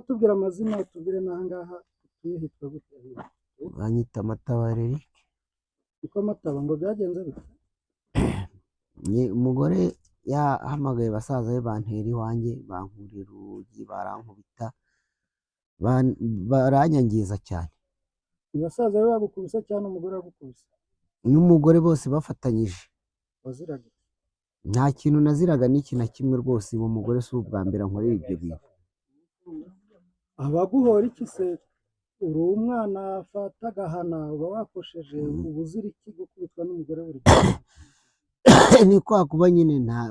Uratubwira amazina, utubwire n'ahangaha utuye hitwa gute? Banyita Matabaro Eric. Niko Mataba, ngo byagenze bite? Umugore yahamagaye basaza be bantera iwanjye, bankurira urugi, barankubita, baranyangiza cyane. Ni basaza be bagukubise cyangwa umugore wagukubise? N'umugore, bose bafatanyije. Waziraga iki? Nta kintu naziraga n'iki na kimwe rwose. Uwo mugore si ubwa mbere ankorera ibyo bintu. Abaguhora iki se? Uri umwana afata agahana, uba wakosheje, uba uzira iki gukubitwa n'umugore buri gihe? Ni kwa kuba nyine nta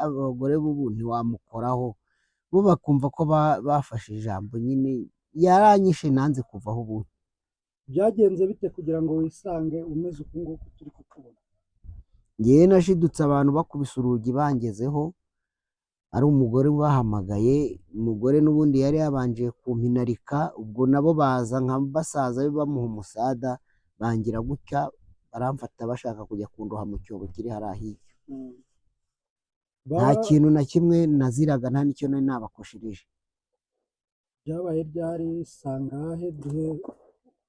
abagore b'ubu ntiwamukoraho, bo bakumva ko bafashe ijambo nyine. Yaranyishe, nanze kuvaho ubundi. Byagenze bite kugira ngo wisange umeze uku nguku turi kukubona? Ngewe nashidutse abantu bakubise urugi bangezeho, ari umugore ubahamagaye. Umugore n'ubundi yari yabanje kumpinarika, ubwo nabo baza nka basaza be bamuha umusada, bangira gutya baramfata, bashaka kujya kundoha mu cyobo kiri hariya hirya. Nta kintu na kimwe naziraga, nta n'icyo nari nabakoshereje. Byabaye ryari, sangahe? Duhe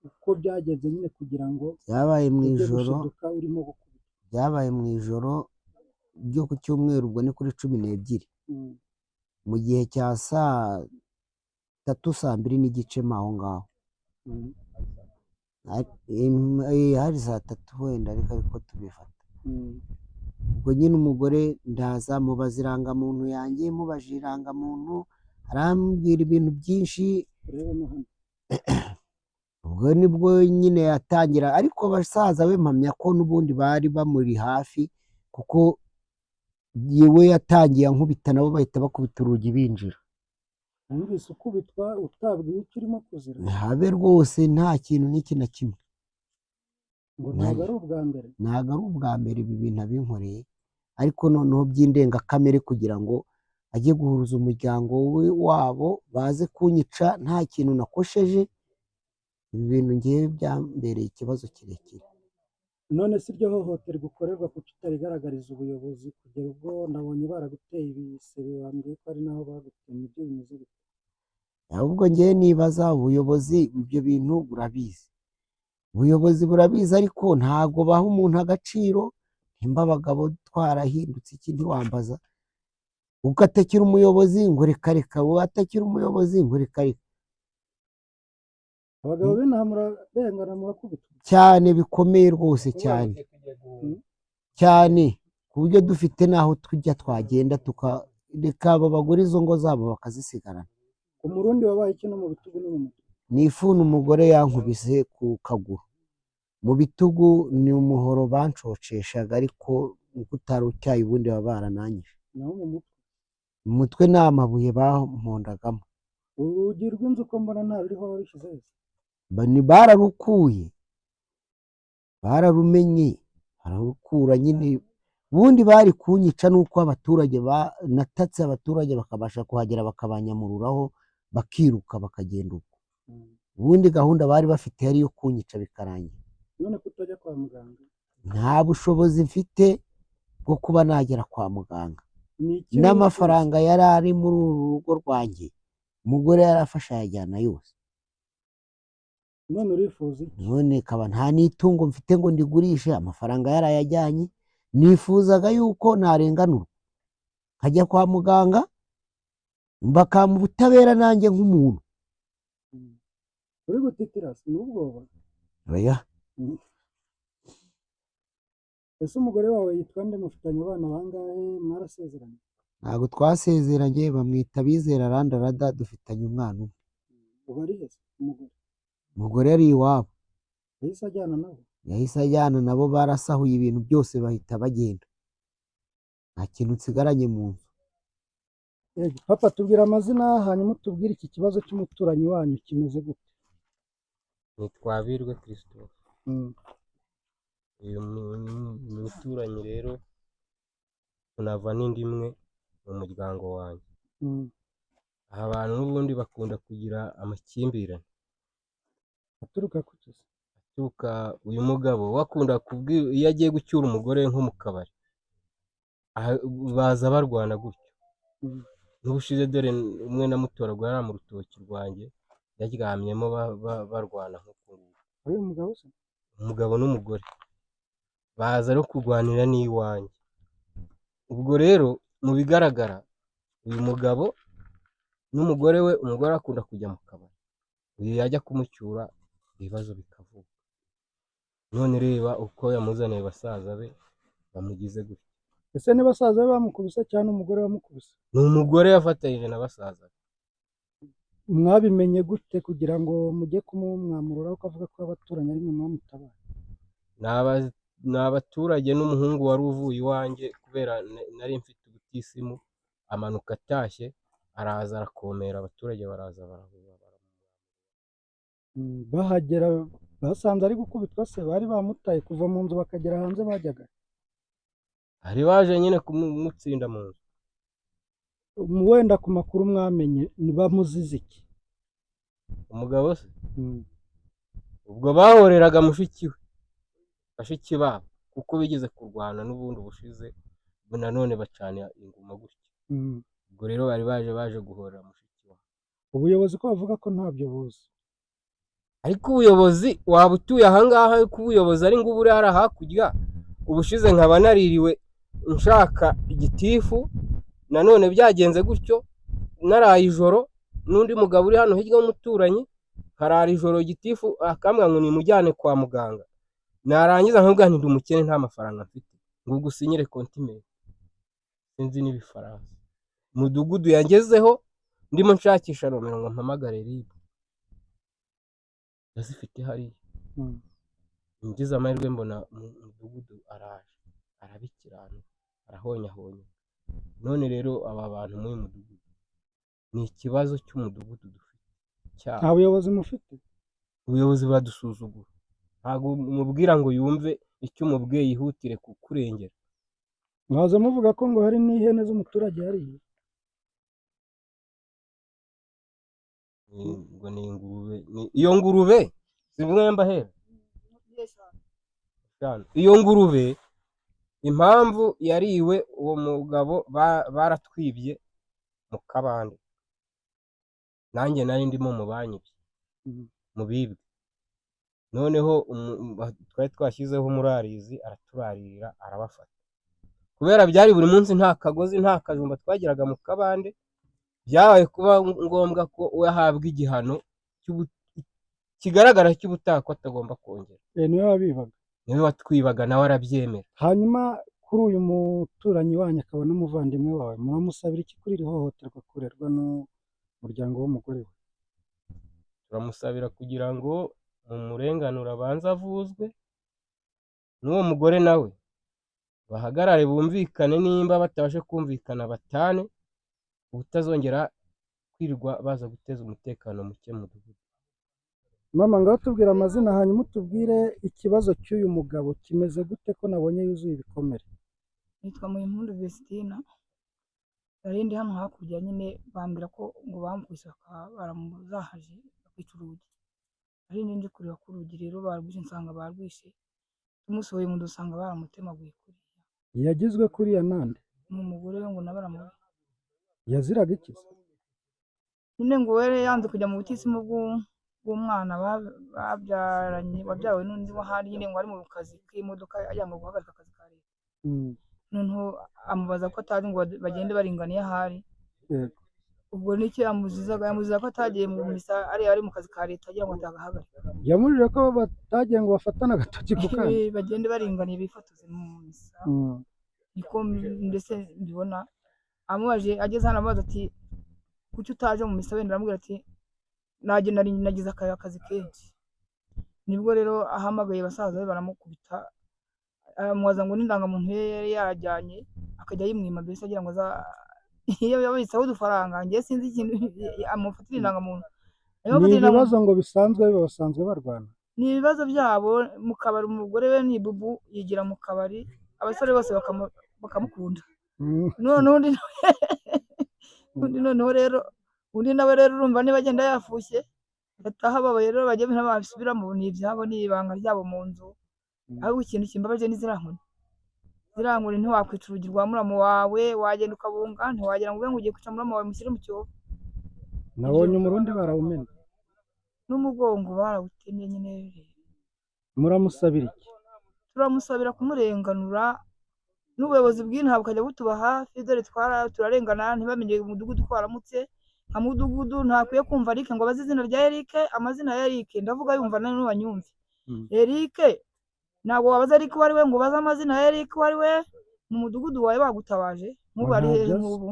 uko byagenze nyine kugira ngo Byabaye mu ujye ijoro. gushiduka urimo gukubita. Byabaye mu ijoro ryo ku cyumweru, ubwo ni kuri 12, mu gihe cya saa tatu, saa mbiri n'igice mo aho ngaho. Hari saa tatu wenda, ariko tubifata. Ubwo nyine umugore ndaza mubaza irangamuntu yanjye, mubajije irangamuntu arambwira ibintu byinshi. Urebemo hano. Ubwo nibwo nyine yatangira, ariko basaza be mpamya ko n'ubundi bari bamuri hafi, kuko yewe yatangiye ankubita, nabo bahita bakubita urugi binjira. Wumvise ukubitwa utabwiwe icyo urimo kuzira? Habe rwose, nta kintu n'iki na kimwe. Ngo ntabwo ari ubwa mbere? Ntabwo ari ubwa mbere ibi bintu abinkoreye, ariko noneho by'indengakamere, kugira ngo ajye guhuruza umuryango we wabo baze kunyica nta kintu nakosheje. Ibi bintu ngewe byambereye ikibazo kirekire. None se iryo hohoterwa ukorerwa, kuki utarigaragariza ubuyobozi, kugera ubwo nabonye baraguteye ibisebe, bambwiye ko ari naho bagutemye, ibyo bimeze bite? Ahubwo ngewe nibaza ubuyobozi, ibyo bintu burabizi, ubuyobozi burabizi, ariko ntabwo baha umuntu agaciro. Nimba abagabo twarahindutse iki, ntiwambaza ugatakira umuyobozi ngo reka reka, watakira umuyobozi ngo reka reka. Abagabo b'inaha murarengana, murakubitwa? Cyane bikomeye rwose, cyane cyane, ku buryo dufite n'aho tujya twagenda tukareka abo bagore, izo ngo zabo bakazisigarana. Umurundi wabaye iki no mu bitugu no mu mutwe? Ni ifuni umugore yankubise ku kaguru, mu bitugu ni umuhoro banshoceshaga, ariko uko utari utyaye ubundi baba barananyishe. Naho mu mutwe? Mu mutwe ni amabuye bampondagamo. Urugi rw'inzu ko mbona nta ruriho, warushyize he? Ni bararukuye, bararumenye, bararukura nyine. Ubundi bari kunyica nuko abaturage natatse, abaturage bakabasha kuhagera, bakabanyamururaho, bakiruka bakagenda uko. Ubundi gahunda bari bafite yari iyo kunyica bikarangira. None ko utajya kwa muganga? Nta bushobozi mfite bwo kuba nagera kwa muganga. Ni iki N'amafaranga yari ari muri uru rugo rwanjye, umugore yarafashe ayajyana yose. None urifuza iki? None kaba nta n'itungo mfite ngo ndigurishe, amafaranga yarayajyanye. Nifuzaga yuko narenganurwa nkajya kwa muganga, bakampa ubutabera nanjye nk'umuntu. Uri gutitira si ni ubwoba? Oya. Ese umugore wawe yitwa nde? Mufitanye abana bangahe? Mwarasezeranye? Ntabwo twasezeranye. Bamwita Bizera Randarada, dufitanye umwana umwe. Ubu ari he se umugore? Umugore ari iwabo. Yahise ajyana nabo? Yahise ajyana nabo, barasahuye ibintu byose bahita bagenda, nta kintu nsigaranye mu nzu. Yego. Papa, tubwira amazina, hanyuma utubwire iki kibazo cy'umuturanyi wanyu kimeze gute? Nitwa Birwe Christophe. Uyu muturanyi rero tunava n'inda imwe mu muryango wanjye. Aha abantu n'ubundi bakunda kugira amakimbirane. Aturuka ku ki se? Aturuka uyu mugabo we akunda kubwira, iyo agiye gucyura umugore nko mu kabari, aha baza barwana gutyo. N'ubushize dore umwe namutoraguye hariya mu rutoki rwanjye, yaryamyemo barwana nk'uku nguku. Ari umugabo se? Umugabo n'umugore baza no kurwanira n'iwanjye. Ubwo rero mu bigaragara uyu mugabo n'umugore we, umugore akunda kujya mu kabari, uyu yajya kumucyura ibibazo bikavuka. None reba uko yamuzaniye basaza be bamugize gutya. Ese ni basaza be bamukubise cyangwa umugore wamukubise? Ni umugore yafatanyije na basaza be. Mwabimenye gute kugira ngo mujye kumumwamurura ko avuga ko abaturanyi ari mwe mwamutabaye? Ni abaturage n'umuhungu wari uvuye iwanjye, kubera nari mfite ubutisimu, amanuka atashye araza arakomera, abaturage baraza barahura. Bahagera basanze ari gukubitwa se? Bari bamutaye kuva mu nzu bakagera hanze bajyaga? Bari baje nyine kumutsinda mu nzu. Wenda ku makuru mwamenye bamuzize iki? Umugabo se? Ubwo bahoreraga mushiki we, bashiki babo, kuko bigeze kurwana n'ubundi ubushize, nanone bacana inguma gutya. Ubwo rero bari baje guhorera mushiki wabo. Ubuyobozi ko bavuga ko ntabyo buzi? Ariko ubuyobozi waba utuye ahangaha, ariko ubuyobozi ari ngo uri hariya hakurya. Ubushize nkaba naririwe nshaka igitifu, nanone byagenze gutyo, naraye ijoro n'undi mugabo uri hano hirya w'umuturanyi, nkarara ijoro, gitifu akambwira ngo nimujyane kwa muganga, narangiza nkabwira nti ndi umukene nta mafaranga mfite, ngo ugusinyire kontineri, sinzi n'ibifaransa. Umudugudu yangezeho ndimo nshakisha nomero ngo mpamagare RIB, ndazifite hariya. Ngize amahirwe mbona mudugudu araje arabikirana arahonyahonya. None rero aba bantu muri uyu mudugudu ni ikibazo cy'umudugudu dufite cyabo. Nta buyobozi mufite? Ubuyobozi buradusuzugura, ntabwo umubwira ngo yumve icyo umubwiye yihutire kukurengera. Mwaza muvuga ko ngo hari n'ihene z'umuturage hariya? Ngo ni ingurube, iyo ngurube zimwe mbahera iyo ngurube impamvu yariwe uwo mugabo baratwibye mu kabande, nanjye nari ndimo mu banyibye, mu bibwe. Noneho twari twashyizeho umurarizi araturarira arabafata, kubera byari buri munsi nta kagozi nta kajumba twageraga mu kabande, byabaye kuba ngombwa ko we ahabwa igihano kigaragara cy'ubutaha ko atagomba kongera. Niwe wabibaga? Niwe watwibaga, nawe arabyemera. Hanyuma kuri uyu muturanyi wanyu akaba n'umuvandimwe wawe, muramusabira iki kuri iri hohoterwa akorerwa n'umuryango w'umugore we? Turamusabira kugira ngo mumurenganure abanze avuzwe, n'uwo mugore nawe bahagarare bumvikane, nimba batabasha kumvikana batane, ubutazongera kwirirwa baza guteza umutekano muke mu mudugudu. Mama, ngaho tubwire amazina, hanyuma utubwire ikibazo cy'uyu mugabo kimeze gute ko nabonye yuzuye ibikomere. Nitwa Muhimpundu Vestina, nari ndi hano hakurya nyine, bambwira ko ngo bamukubise bakaba baramuzahaje bakica urugi. Nari ndi kureba ku rugi rero barwishe, nsanga barwishe, tumusohoye mu nzu usanga baramutemaguye kuriya. Yagizwe kuriya nande? Ni umugore we ngo nawe aramubi. Yaziraga iki se? Nyine ngo we yanze kujya mu butisimu bw'umwana babyaranye, wabyawe n'undi wahari nyine, ngo ari mu kazi k'imodoka yanga guhagarika akazi ka leta. Noneho amubaza ko atazi ngo bagende baringaniye ahari. Ubwo nicyo yamuzizaga, yamuziza ko atagiye mu misa ari mu kazi ka leta agira ngo atagahagarika. Yamubujije ko batagiye ngo bafatane agatoki ku kandi. Bagende baringaniye bifotoze mu misa. Niko mbese mbibona. Amubaje ageze hano amubaza ati kuki utaje mu misa, wenda aramubwira ati najye nari nagize akazi kenshi. Nibwo rero ahamagaye basaza be baramukubita, amubaza ngo n'indangamuntu ye yari yajyanye akajya ayimwima, mbese agira ngo iyo yabitseho udufaranga, njye sinzi ikintu amufatira indangamuntu. Ni ibibazo ngo bisanzwe biba, basanzwe barwana. Ni ibibazo byabo mu kabari, umugore we ni bubu yigira mu kabari, abasore bose bakamukunda. None undi noneho rero undi nawe rero urumva niba agenda yafushye yataha ababaye, rero bajye basubiramo, ni ibyabo, ni ibanga ryabo mu nzu. Ahubwo ikintu kimbabaje ni ziriya nkoni, Ziriya nkoni ntiwakwica urugi rwa muramu wawe, wagenda ukabunga, ntiwagira ngo ube ngo ugiye kwica muramu wawe mushyire mu cyobo. Nabonye umurundi barawumena. N'umugongo barawutemye nyine. Muramusabira iki? Turamusabira kumurenganura, n'ubuyobozi bw'inaha bukajya butuba hafi, dore turarengana ntibamenye umudugudu ko waramutse. Nka mudugudu ntakwiye kumva Eric ngo abaze izina rya Eric, amazina ya Eric ndavuga yumva nawe ntibanyumve. Eric ntabwo wabaza Eric uwo ari we ngo ubaze amazina ya Eric uwo ari we mu mudugudu wawe bagutabaje nk'ubu ari hehe nk'ubu.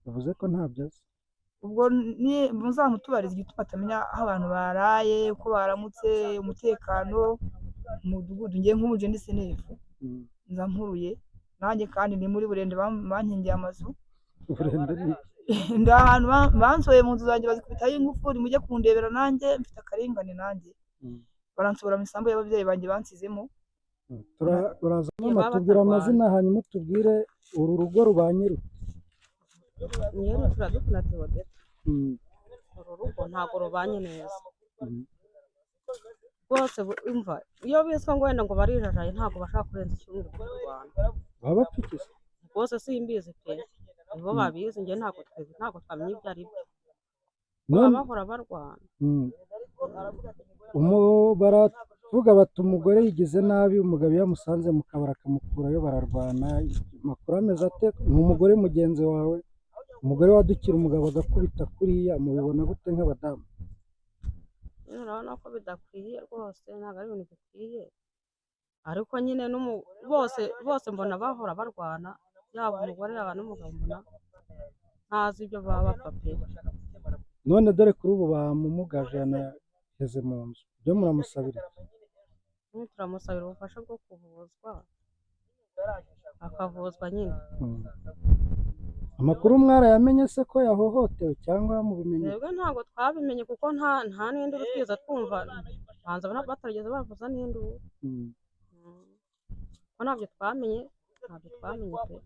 Bivuze ko ntabyo azi. Ubwo ni muzamutubarize igituma atamenya aho abantu baraye, uko baramutse, umutekano mu mudugudu. Ngiye nk'ubu nje ndi senefu nza mpuruye nanjye kandi ni muri Burende bankingiye amazu. Burende ni ndi ahantu bansohoye mu nzu zanjye bazikubitaho ingufuri, mujye kundebera nanjye mfite akarengane nanjye. Baransohora mu isambu y'ababyeyi banjye bansizemo. Uraza mama tubwira amazina hanyuma utubwire uru rugo rubanye rute. Niyo turadukunda Theodette. Uru rugo ntabwo rubanye neza rwose. Umva iyo biswa ngo wenda ngo barijajanye ntabwo bashaka kurenza icyumweru mu Rwanda. Baba bapfa Rwose simbizi pe, nibo babizi, njye ntabwo twebwe ntabwo twamenya ibyo ari byo. Baba bahora barwana. Baravuga bati umugore yigize nabi, umugabo iyo amusanze mu kabari akamukurayo bararwana. Amakuru ameze ate? Ni umugore mugenzi wawe, umugore wadukira umugabo agakubita kuriya, mubibona gute nk'abadamu? Urabona ko bidakwiye rwose, ntabwo ari ibintu bikwiye. Ariko nyine bose mbona bahora barwana, yaba umugore yaba n'umugabo, mbona ntazi ibyo baba bapfa pe. None dore kuri ubu bamumugaje yanaheze mu nzu, ibyo muramusabira iki? Turamusabira ubufasha bwo kuvuzwa, akavuzwa nyine. Amakuru mwarayamenye se ko yahohotewe cyangwa mubimenye? Twebwe ntabwo twabimenye kuko nta n'induru twiza twumva, banza batarigeze bavuza n'induru. Ko ntabyo twamenye, ntabyo twamenye pe.